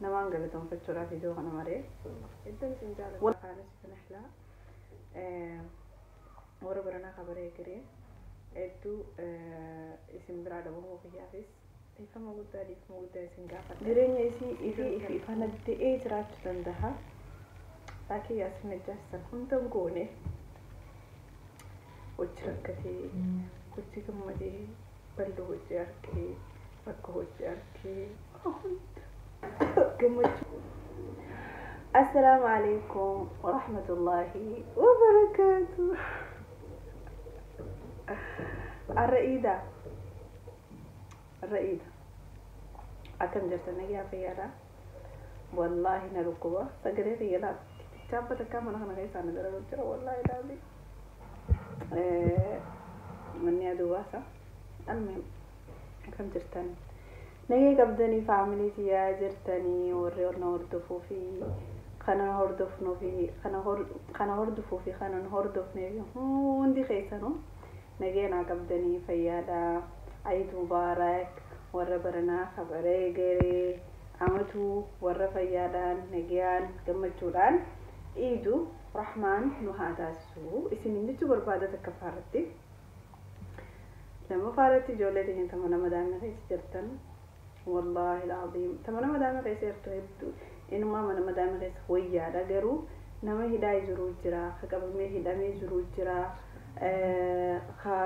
Namaan galatoonfachuudhaaf viidiyoo kana maree. Hedduun isin jaalladha. Kaanis nahlaa warra baranaa kabaree giree hedduu isin biraa dhabamuu kiyyaafis dhiifama guddaa, dhiifama guddaa isin gaafadha. Jireenya isii ifii ifi ifanadda'ee jiraachuu danda'a. Laakiin Yaasin Najjaas hunda hin goone. Hojii rakkatee, hojii gammadee, bal'oo hojii argee, rakkoo hojii argee, hunda gammachuu. Assalaamu alaikum warahmatullaahi wabarakaatu. Har'a iida. Har'a iida. Akkam jirtan, nagaa fayyaadha? Wallaahi na dhukkuba. Sagalee kiyya laatti. Chaappa takkaa mana kana keessaa na dalagu jira, wallaahi laabi. Manni aduu baasa. Almi akkam jirtan? Nagee qabdanii, faamilii tiyyaa jirtanii, warri na hordofuu fi kana hordofnuu fi kana hordofuu fi kana hin hordofnee fi hundi keessanuu nagee naa qabdanii, fayyaadha? Eid Mubaarak warra baranaa kabaree garee amatuu warra fayyaadhaan, nagayaan, gammachuudhaan iidu rahmaan nu haa taasisu isiniin jechuu barbaada takkaffaa irratti. Lammaffaa irratti, ijoollee teenya ta mana madaamii keessa jirtan, wallaahi alaaziim, ta mana madaamii keessa jirtu hedduu inumaa mana madaamii keessa wayyaadha, garuu nama hidhaa jiru jira, ka qabamee hidhamee jiru jira, ka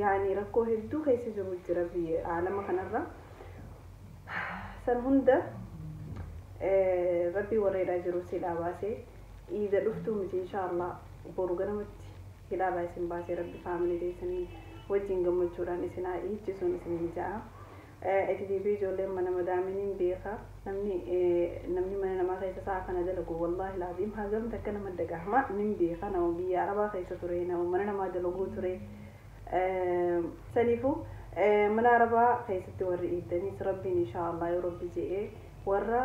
yaani rakkoo hedduu keessa jiru jira biyya aalama kanarra. San hunda rabbii warra hidhaa jiru si baasee, iida dhuftuu miti, inshaallah boru ganamatti hidhaarraa isin baasee, rabbi faamilii teessanii wajjin gammachuudhaan isin haa hiichisuun isiniin ja'a. Itti deebi'ee, ijoolleen mana madaaminiin beeka, namni mana namaa keessa sa'a kana dalagu, wallaahi laaziim, hagam takka nama dagahama nin beeka. Nama biyya arabaa keessa ture, nama mana namaa dalaguu ture. Saniifuu mana arabaa keessatti warri iiddaniis rabbiin inshaallah yoo rabbi je'ee warra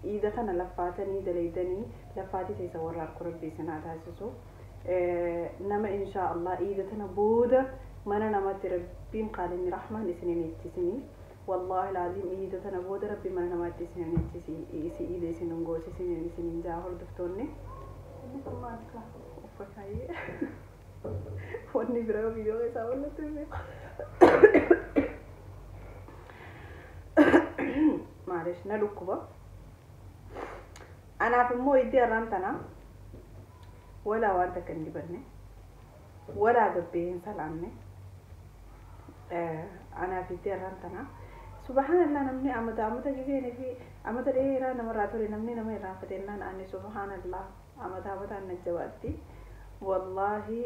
iida kana laffaatanii dalaydanii laffaatii teessa warra harku rabbi isin haa taasisu. Nama inshaallah iida tana booda mana namatti rabbiin qaalinni rahmaan isinin ittisinii, wallaahi laaziim, iida tana booda rabbi mana namaatti isinin ittisi isi iida isin hin goosisinin isinin jaa. Hordoftoonni, inni kun maal ka uffataayee wanni biraa viidiyoo keessaa wallatti hin beeku. Maalish, na dhukkuba. Anaaf immoo iddii har'aan tana walaa waan takka hin dibanne, walaa gabbee hin salaanne. Anaaf iddii har'aan tana, subhaanallah, namni amata amata giseenii fi amata dheeraa namarraa ture namni nama irraanfatennaan, ani subhaanallah amata amataan na jabaatti. Wallaahi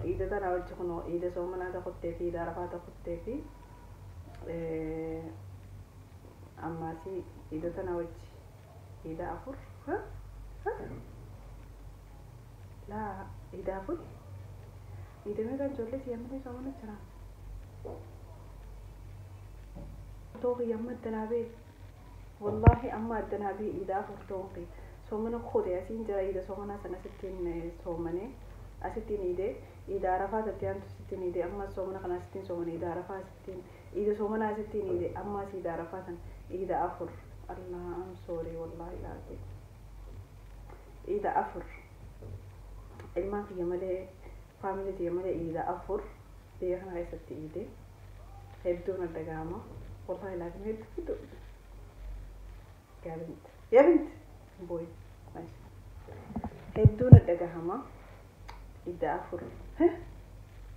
iida tana wajji kunoo iida soomanaa takuttee fi iida arafaa takuttee fi ammaasii iida tana wajji iida afur, laa, iida afur, iida meeqaan ijoollee tiyya malee soomana jira. Ta'uu kiyya amma addanaa bee, wallaahi amma addanaa bee, iida afur ta'uu kiyya. Soomana kote asiin jira, iida soomanaa sana asittiin soomane, asittiin iide, iida arafaa tatti aantu asittiin iide, amma soomana kana asittiin soomane, iida arafaa asittiin iida, soomanaa asittiin iide, ammaas iida arafaa sana, iida afur. Allah, I'm sorry, wallahi laazim iida afur ilmaan kiyya malee, faamilii kiyya malee iida afur biyya kana keessatti iide. Hedduun adda gahama, wallahi laazim, hedduu hedduu. Yaa bint, yaa bint boy, hedduun adda gahama iida afur.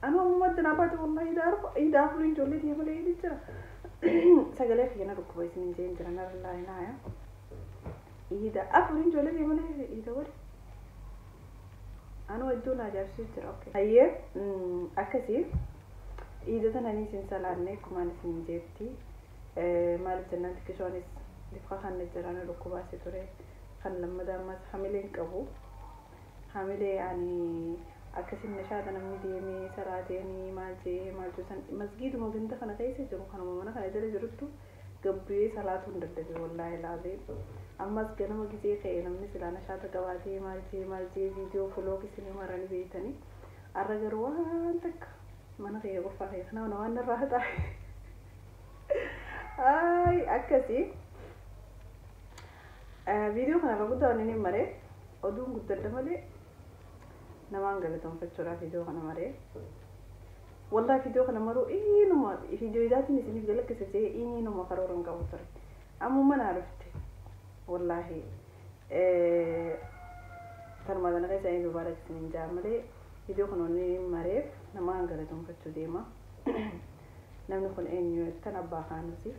Anu amma madda naa baate, wallahi iida afur ijoollee tiyya malee iidi jira. Sagalee kiyya na dhukkuba isinin jeen jira, narra laalinaa. Iida afur ijoollee tiyya malee iida wali anu hedduu na ajaa'ibsiisu jira. Okay, hayyee, akkasii iida tana isin salaanne akkumaan isin jeetti. Maaliif jennaan, xiqqishoonis difqa kan jira, na dhukkubaasi ture. Kan lammadaa ammas hamilee hin qabu, hamilee ani akkasin nashaata namni deemee salaateeni maal jee maal jee san masgiiduma ganda kana keessa jiru, kanuma mana kana jala jiruttu gabbiyee salaatuu hin dadhabe, wallaahi laazim. Ammas ganama gisee ka'e namni silaa nashaata qabaatee maal jee maal jee viidiyoo vlog isinii maranii beeytanii. Arra garuu waan takka mana kiyya qofaa kiyya kana waan narraa haxaa'e. Ay, akkasii. Viidiyoo kana irra guddaa wanni inni maree oduun guddadha malee namaan galatoonfachuudhaaf viidiyoo kana maree. Wallahi viidiyoo kana maruu inuma viidiyoo isaatiin isiniif jalakkisa jee inuma karoora hin qabu ture. Ammuma naa dhufte. Wallahi tanuma kana keessa inni dubara isiniin jaa malee viidiyoo kana wanni mareef namaan galatoonfachuu deema. Namni kun eenyu jettan abbaa kaanusi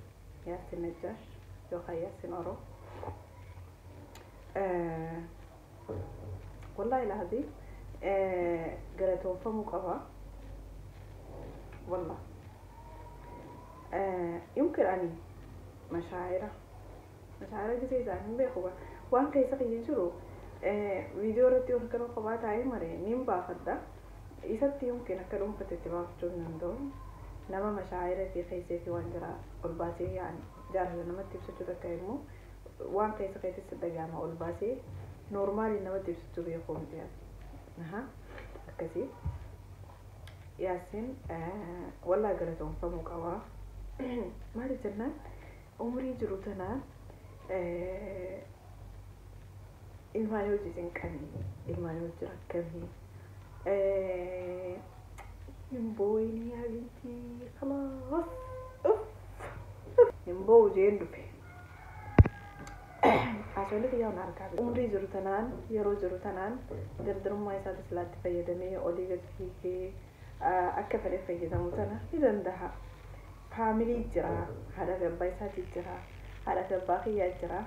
Yaasin Najjaash yookaan Yaasin Oro. Wallahi laazim galatoonfamuu qaba. Wallah. Yumkin ani mashaayira mashaayira gisee isaan hin beeku waan keessa kiyya jiru viidiyoo irratti waan kana kophaa taa'ee mare niin baafadha. Isatti yumkin akka dhuunfatetti baafachuu hin danda'u. Nama mashaayira fi keessee fi waan jira ol baasee yaani jaalala namatti ibsachuu takka immoo waan keessa keessatti dhaga'ama ol baasee noormaaliin namatti ibsachuu beekuu miti. Akkasii. Yaasin wallaa galatoonfamuu qaba. Maaliif jennaan umrii jiru tanaan ilmaanii hojii cinqamii, ilmaanii hojii rakkamii, hin booyinii habiibtii khalaas hin boo'u jeen dhufe. Haasawni kiyyaa waan argaa umrii jiru tanaan yeroo jiru tanaan dardarummaa isaati silaatti fayyadamee olii gad fiigee akka fedhe fayyadamuu tana ni danda'a. Faamilii jira, haadha fi abbaa isaatii jira, haadha fi abbaa kiyyaa jira.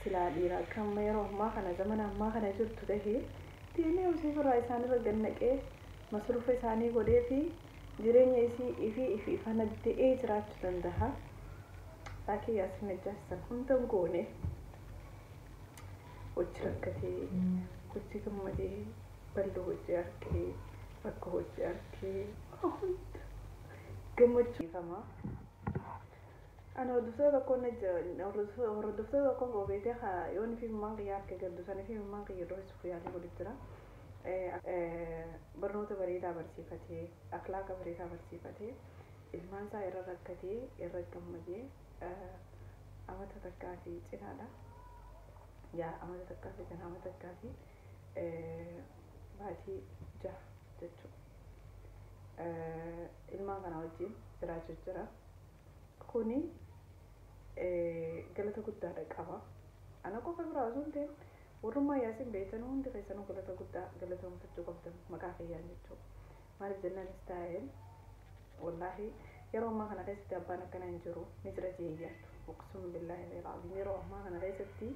Silaa dhiira akka amma yeroo ammaa kana zamana ammaa kana jirtu tahee deemee hojii irraa isaanirra gannaqee masruufa isaanii godhee fi jireenya isii ifii ifi ifana de'ee jiraachuu danda'a. Laakiin Yaasin Najjaash san hunda hin goone. Hojii rakkatee, hojii gammadee, bal'oo hojii argee, rakkoo hojii argee, waa hunda gammachuu. Ana hordoftoota tokkoon na jira, hordoftoota tokkoon qaba beekee yoon fi imimmaan kiyya harka gaddu sana fi imimmaan kiyya dhohisuuf yaalii godhu jira. Barnoota bareedaa barsiifatee, akhlaaqa bareedaa barsiifatee, ilmaan isaa irra rakkatee, irra gammadee amata takkaa fi cinaadha. Yaa amata takkaa fi cinaa amata takkaa fi baatii 6 jechuudha. Ilmaan kana wajjin jiraachuu jira. Kuni galata guddaadha qaba. Ana qofa biraa osoo hin ta'in warrummaa Yaasin beektan hundi keessanuu galata guddaa galatoonfachuu qabdan maqaa kiyyaan jechuudha. Maaliif jennaan istaayil wallaahi yeroo ammaa kana keessatti abbaan akkana hin jiru ni jira jee yaadu. Uqsum billaahi al-aziim yeroo ammaa kana keessatti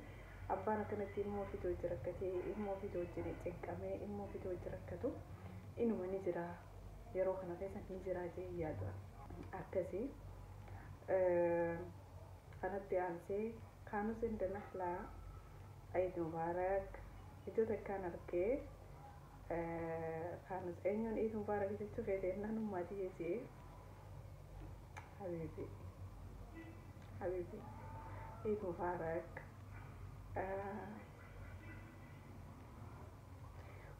abbaan akkanatti ilmoo ofiitii wajji rakkatee ilmoo ofiitii wajjin cinqamee ilmoo ofiitii wajji rakkatu inuma ni jira yeroo kana keessa ni jira jee yaadu. Akkasii. Kanatti aansee kaanus inda nahlaa Eid Mubarak iddoo takkaan argee kaanus eenyuun Eid Mubarak jechuu feete jennaan ummaatii jechee habiibi habiibi Eid Mubarak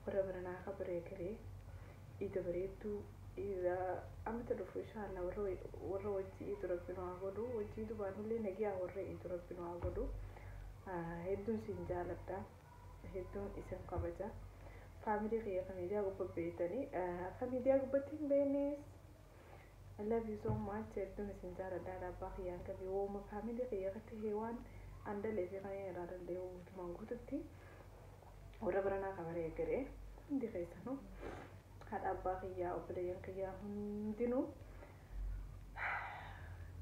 warra baranaa ka bareegalee iida bareedduu iida amata dhufu inshallah warra wajji iidu rabbi nu haa godhu wajji iidu baanullee nagiyaa warra iidu rabbi nu haa godhu. Hedduun isin jaaladha, hedduun isin kabaja. Faamilii kiyya ka miidiyaa gubba beektanii ka miidiyaa gubbatti hin beeknes I love you so much hedduun isin jaaladha. Haadha abbaa kiyyaan qabi wooma faamilii kiyya ka ta'e waan an dhalee fi kan irraa danda'e guutumaan guututti warra baranaa kabaree egeree hundi keessanuu haadha abbaa kiyyaa obboleeyyan kiyyaa hundinuu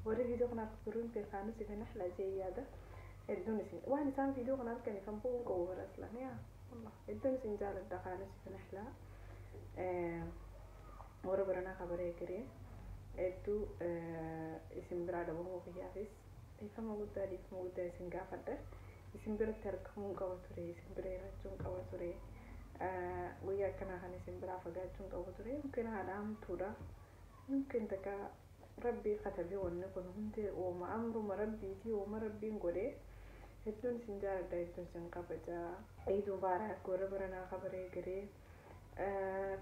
warri viidiyoo kana harka turuun beekaanus isin ahla jee yaada. Hedduun isin waan isaan viidiyoo kana harkani kan bu'uun qabu bara aslan yaa wallah hedduun isin jaaladha kaanus isin ahla warra baranaa kabaree egeree hedduu isin biraa dhabamuu kiyyaafis dhiifama guddaa dhiifama guddaa isin gaafadha. Isin biratti argamuun qaba ture, isin bira jiraachuun qaba ture, guyyaa akkanaa kan isin biraa fagaachuun qaba ture. Yookiin haadha hamtuudha, yookiin takka rabbii katabee wanni kun hundi uuma amruma rabbiitii uuma rabbiin godhee. Hedduun isin jaaladha, hedduun isin kabaja. Eid Mubarak warra baranaa kabaree garee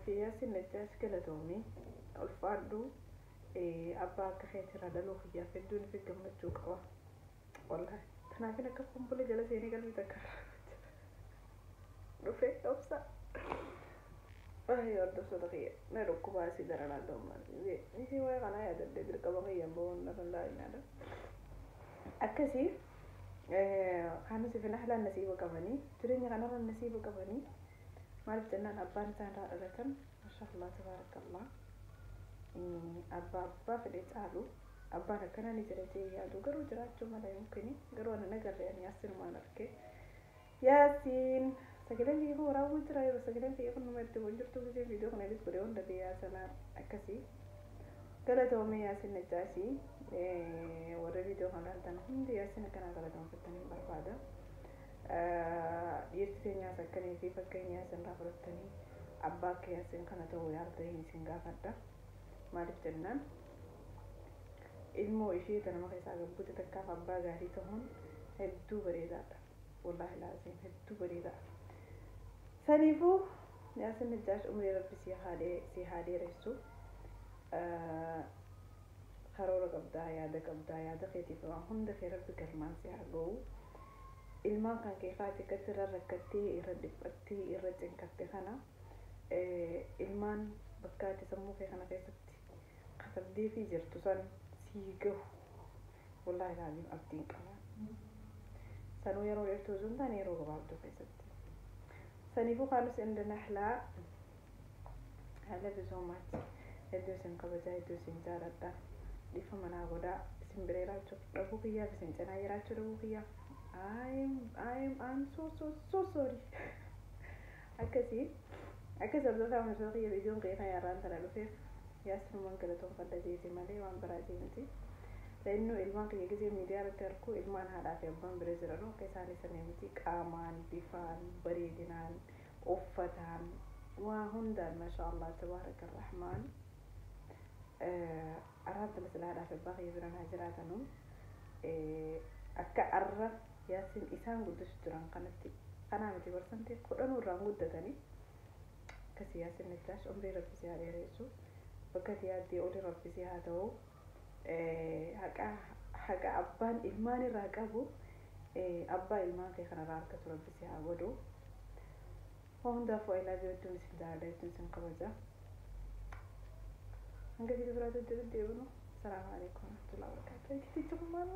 fi Yaasin Najjaash galatoomi ulfaadhu. Abbaa akka keetirraa dhaluu kiyyaaf hedduun fi gammachuu qaba. Wallahi tanaafin akka qombola jala seenee qalbii takka dhufe obsa. Ay, hordoftoota kiyya, na dhukkubaa asii daranaa ta'ummaan isii waa'ee kanaa yaadadde dirqama kiyyaan bahuun lafa laayinaadha. Akkasii kaanus fi nahlaan nasiiba qabanii, jireenya kanarra nasiiba qabanii. Maaliif jennaan, abbaan isaan irraa dhalatan, masha Allah, tabaarakallah, abbaa fedhe caalu. Abbaan akkana ni jira jee yaadu, garuu jiraachuu mala yookiin garuu ana nagarre. Ani Yaasinumaan arge. Yaasiin sagaleen kiyya kun waraabuu jira, yeroo sagaleen kiyya kun numa itti jirtu gisee viidiyoo kana edit godhee hunda biyyaa sana. Akkasii galatoomee Yaasin Najjaashii. Warra viidiyoo kana ilaaltan hundi Yaasin akkanaa galatoomfattanii barbaada. Dhiirti teenyaas akkanii fi fakkeenya Yaasin irraa fudhattanii abbaa akka Yaasin kana ta'uu yaaltanii isin gaafadha. Maaliif jennaan, ilmoo ishee ta nama keessaa gabbute takkaaf abbaa gaarii ta'uun hedduu bareedaadha. Wallaahi laazim hedduu bareedaadha. Saniifuu Yaasin Najjaash, umrii Rabbi si haa dheeressu. Karoora qabdaa, yaada qabdaa, yaada keetiif waan hunda kee Rabbi galmaan si haa ga'u. Ilmaan kan kee faati akkatti irra rakkattee, irra dhiphattee, irra cinqatte kana, ilmaan bakka ati sammuu kee kana keessatti katabdee fi jirtu san sii gahu wallaahi laazim abdiin qaba. Sanuu yeroo dheertuu osoo hin taane yeroo gabaabduu keessatti. Saniifuu kaanus inda nahlaa, I love you so much. Hedduu isin kabajaa, hedduu isin jaaladha. Dhiifa manaa godhaa, isin bira jiraachuu dhabuu kiyyaaf, isin cinaa jiraachuu dhabuu kiyyaaf. I'm so so so sorry. Akkasii akkas hordofaa hordofaa kiyya, viidiyoon kiyya kan yarraan tana dhufeef Yaasinumaan galatoonfadha jeeti malee waan biraa miti. La'innu ilmaan kiyya gisee miidiyaa irratti argu, ilmaan haadhaa fi abbaan bira jiran akka isaanii sanii miti. Qaamaan, bifaan, bareedinaan, uffataan, waa hundaan, masha Allah, tabaaraka rahmaan. Arraan tana sila haadhaa fi abbaa kiyya bira naa jiraatanu akka arra Yaasin isaan guddisu jiran kanatti kanaa miti, 10% irraan guddatanii. Akkasii Yaasin Najjaash, umrii Rabbi si haa dheeressu, bakka ati yaaddee oli Rabbi si haa ta'u. Haqa abbaan ilmaan irraa qabu abbaa ilmaan kee kanarraa argatu Rabbi si haa godhu. Waa hundaafuu I love you, hedduun isin jaaladha, hedduun isin kabaja. Hanga viidiyoo biraatti hojjetu deebinu. Salaamu alaikum warahmatullahi wabarakatuh. Itti maal